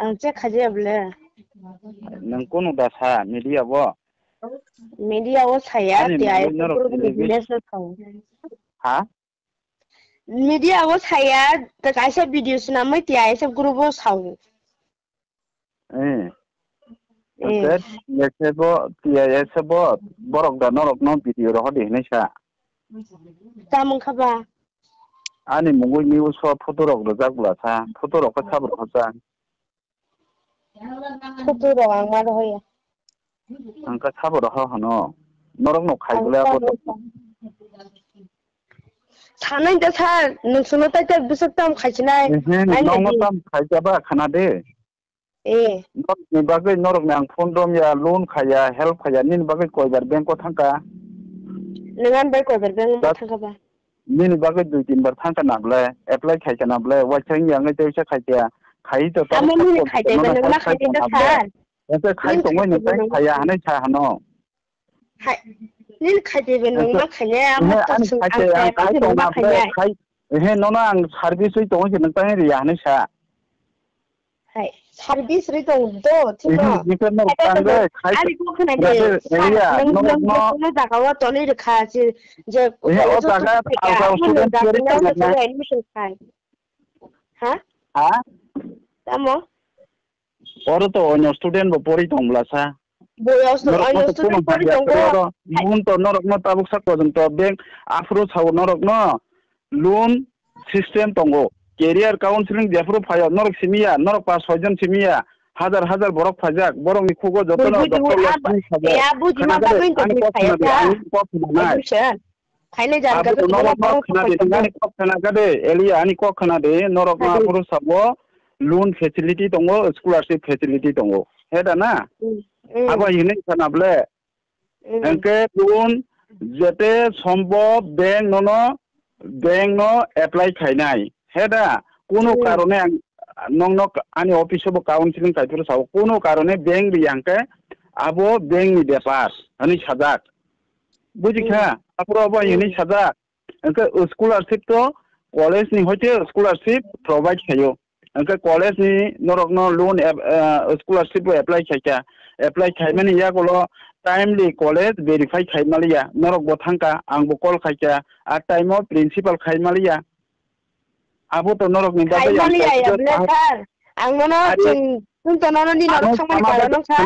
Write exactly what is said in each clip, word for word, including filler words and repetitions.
Ang check khaijaya bole. Nwng kunu da sa media bo? Media o saya, Ani T I S mungwi norok group ni delete. Business o sao. Ha? Media o saya, ta kaisa video swnamwi T I S group o sao. Eh. Eh. T I S bo, T I S bo, borok da norok no video rohor di hinwi sa. Tamung kha ba? Ani mungwi news o photo rok rwjak bwla sa, photo rok khe sabo rohor sa. Photo rok ang ma rohoya. Ang khe sabo rohor hano. Norok no khai Ang bwla sabo bo. Rohoya. Sanai da sir, nwng sono tai tai bwswk tam khaisinai. Ehe, Ai nokno nadi. Tam khaijaba khana de. Eh. Norokni bagwi norokni ang phone romya, loan khaya, help khaya, nini bagwi koibar bank o thangka? Nwng ani bai koibar bank o But thangka ba? Nini bagwi dui tin bar thangka na bwle, apply khaika na bwle, waisa wngya wngwi tei waisa khaika, khai to tamo nini khaitaiba nwng ma khaitaiba sir? Ese khai tongwi nwng tei khaya hinwi sa hano. Hai, nini khaitaiba nwng ma khainai, amo to swng ang khaitaiba nwng ma khainai. Ehe, nono ang service wi tongwi se nwng tangwi riya hinwi sa. Hai, service ri tong do, thino. Ehe, nike no tang de, khai. Ani kok khna de, nwng nwng no jaga o tonwi rwkha, je, je, ehe, o jaga, student admission khai. Ha? Ha? Tamo? Oro to onyo student bo pori tong bwla sa. Boyos no onyo student pori tongo. Loan to norok no tabuk sa kojong to bank aphuru sao norok no loan system tongo. Career counseling jephuru phaio norok simiya, norok pas soi jon simiya, hajar hajar borok phaijak, borok ni khugo joto no doctor. Buji, buji, buji, ah, ya, buji, ma bagwi to ani kok khna de, ani kok khna nai. Khainai jan ka norok no khna de, ani kok khna ka de, Elia, ani kok khna de, norok no aphuru sabo loan facility tongo, scholarship facility tongo. He da na? Abo hinwi khna ble. Hwnkhe loan jete sombo bank nono, bank no apply khainai. He da? Kunu karone ang nokno ani office o bo counseling kaiphuru sao. Kunu karone bank riya hwnkhe abo bank ni bepar hinwi sajak. Buji kha? Aphuru abo hinwi sajak. Hwnkhe scholarship to college ni hoite scholarship provide khaio. Hwnkhe college ni norok no loan ap-, ah, scholarship bo apply khaikha. Apply khaimani yagulo timely college verify khai maliya. Norok bo thangkha, ang bo call khaikha. A time o principal khai maliya. Abo to norok ni bagwi ang khaimaliya ya ble sir. Ang nono chwng, chwng to nono ni norok thangmani karon wngkha.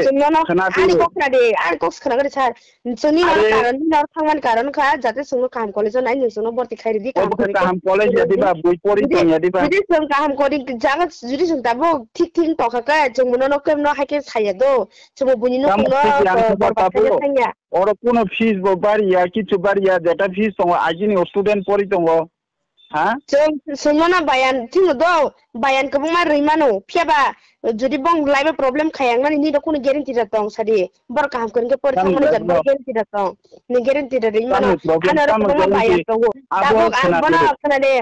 Chwng nono ani kok khna de, ani kok khna gari sir. Chwng ni norok karon, ni norok thangmani karon wngkha, jate chwngno kaham college o nai, nwng chwngno borti khai ridi, kaham college ya diba, bui pori tong ya diba. Jodi chwng kaham college jaga, jodi chwng tabuk thik thik tongkha khe, chwng bo nono kemno hai khe saya do. Chwng bo buini nukhungno borbat khai thangya. Oro kuno fees bo bariya, kichu bariya, jeta fees tongo, agini student pori tongo. Ha? Chwng, chwng nono bayan, thwngno do, bayan kwbangma rwi mano, phiya ba, jodi bong laiba problem khaya wngnani, nini rok kunu guarantee da tong sadi, borok kaham kwrwngkhe pori thangmani jat borok guarantee da tong, ni guarantee da rwi mano, ano rok kwbangma bayan tongo. Tabuk ang bono khna de,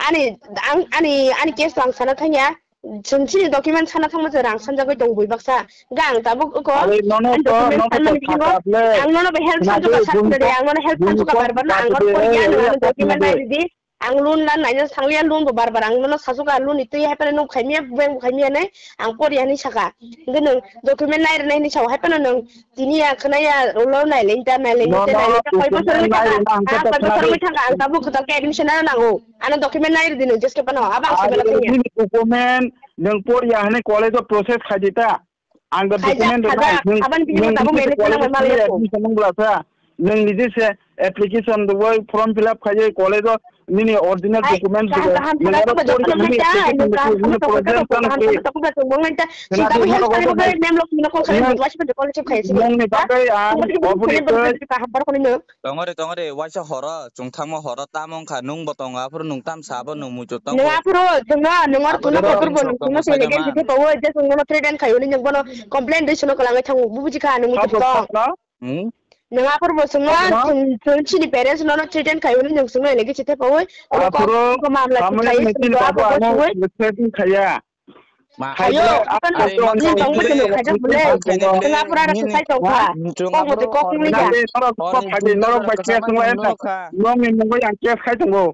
ani, ang, ani, ani case to ang sana thangya, chwng chini document sana thangma chwng rang sanjagwi tongo bui baksa, ga ang tabuk uko, ani document sanmani bisingo, ang nono bo help sanjuka sakna de, ang nono help sanjuka bar bar no, ang oro pori ya, ano document nai ridi. Ang loan lan naina sangliya, loan bo bar bar ang nono sajuka, loan ni twi hai phano nwng khaimiya, bank bo khaimiya nai, ang poriya hinwi saka. Hwnkhe nwng document nai rwnai hinwi sao, hai phano nwng tini ya khwna ya, ulo nai lenta, nai lenta, nai lenta, koi bosor wngwi thangkha, ha, koi bosor wngwi thangkha, ang tabuk kwtal khe admission ano nango, ano document nai rwdi nwng jeske phano, abo ang simi lakhani. Document nwng poriya hinwi college o process khai di ta. Ang da document rwnai, nwng, aboni bisingo nwng tabuk nini manage college khlai maliya admission wng bwla sa, nwng niji se application rwui form fill up khaiwi college o nini original document rwui. Nwng oro pori nini application rwui, nini problem tang khe. Nwngni bagwi ang oboni twi. Tongori, tongori, waisa horo, chwng thangma horo, tamo wngkha, nwng bo tongo, aphuru nwng tam sabo, nwng muitu tongo. Nwng aphuru, chwngno, nwng oro chwngno kotor bo, nwng chwngno se legend se thepaui, je chwngno threaten khai hwnwi nwng bono complain rwi swnw kwlangwi thango, bo buji kha, nwng muitu tong. Hmm? Nwng aphuru bo chwngno, chwng, chwng chini parents nono threaten khai hwnwi nwng chwngno legend se thepaui, oro kok, kok mamla khai hwnwi threaten khaiya. Ayo, apan nini tongmani no khaijak bole. Singapura ra kwchai tongkha. Kok motwi kok wngya. Norok kok khaidi, norok bai case wngya. Nokni mungwi ang case khai tongo.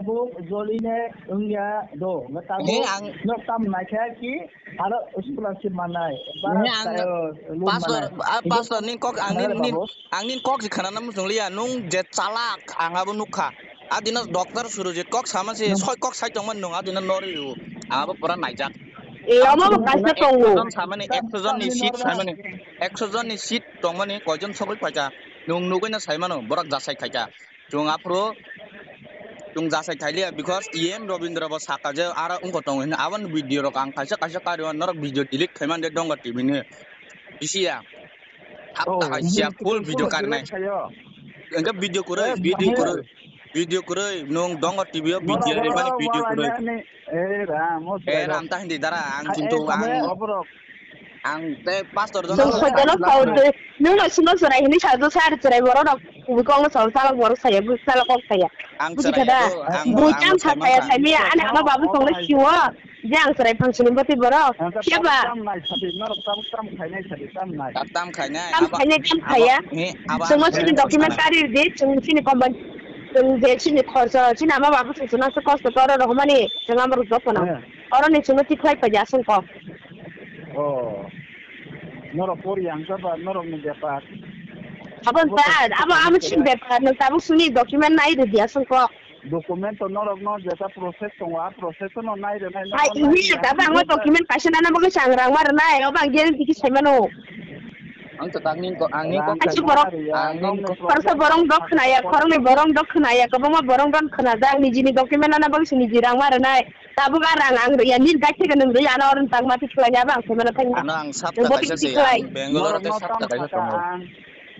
tabuk joline wngya do. Tabuk ang no tam naikha ki aro scholarship manai. Bara ang pastor, ah, pastor, ning kok ang ning, ang ning kok si khana nam sung liya, nung je chalak ang abo nukha. Adina doctor Surujit kok sama si soi kok sai tongman nung adina nori u. Ang abo pura naijak. E, amo bo kaisa tongo. Samani ekso jon ni seat samani, ekso jon ni seat tongmani koijon sogwi paikha. Nung nugwi na saimano borok jasai khaikha. Chwng aphuru chwng jasai khailiya because E M Robindra bo saka je aro wngkha tongo hwnwi. Aboni video rok ang kaisa kaisa kari o norok video delete khaimani de Donga T V ni. Bisiya. Hapta kaisa full video karinai. Engke video kwrwi, video kwrwi. Video kwrwi nung Donga T V o video rimani video kwrwi. Eh, ram ta hindi dara ang kintu ang Ang tei pastor jono Chwng soitano sao de, nwng no sino chwrai hini sa do sar chwrai borok rok kubui kok no sao salok borok saya, bu salok kok saya. Ang Buji chwrai khada. Ang Bui ang cham sa saya, saya mi ani ama babu song le siwo. Je ang chwrai phang sini boti borok. Siya ba? Tam nai sadi, norok tam, tam khainai sadi, tam nai. Tam khainai. Tam khainai, tam khaya. Chwng no sini document kari di, chwng sini company, chwng je sini khorsa, sini ama babu song sini kosto toro rok mani, chwng ama rok joto na. Oro ni chwng no tikhlai paja song kok. Oh. Norok pori yang sa ba norok ni bepar. Abo ta, abo amo chini bepar, no tabuk suni document nai rwdi aswk kok. Document to norok no jeta process tongo, a process no nai rwnai. Hai, ini ta ba ang document kaisa nana bagwi sang rang mar nai, obo ang guarantee ki sai mano. Ang to tangni ko, angni ko. Kachi borok. Angni ko. Parsa borong dok khna ya, khoroknwi borong dok khna ya, kwbangma borong don khna jak, nijini document nana bagwi sini jirang mar nai. Tabuk a rang ang rwya, nini bai theke nwng rwya, ano oro nwng tangma twi khlai ya, abo ang phaimano thangma. Ano ang sap ta kaisa se, ang Bangalore tei sap ta kaisa tongo.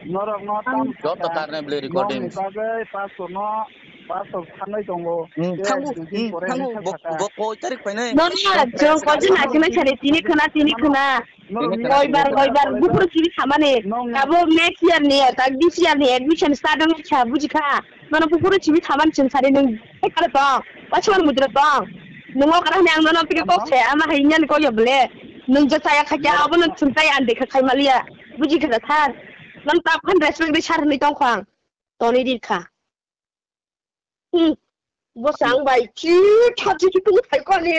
Norok no tam joto karne bwle recording. Bagwi pastor no, pastor thangnai tongo. Hmm, thangu, hmm, thangu, bo, bo koi tarik painai? No, no, chwng koi din achina chari, tini khna, tini khna. Koibar, koibar, bufuru chini samani. Abo next year ni, tak this year ni admission start wngkha, buji kha. Nono bufuru chini saman chwng sari nwng hai karo tong, waiswar mudra tong. Nwng o kara hwnwi ang nono pili kok se, ama hai nyan kok ya bole. Nwng je saya khaja abo nwng chwng tai ang dekha khai maliya. Buji kha thar. Nono tap khan respect de sar hwnwi tong kho ang. Toni dir kha. Hmm. Bo sang bai chi tha chi chi tu thai ko ni.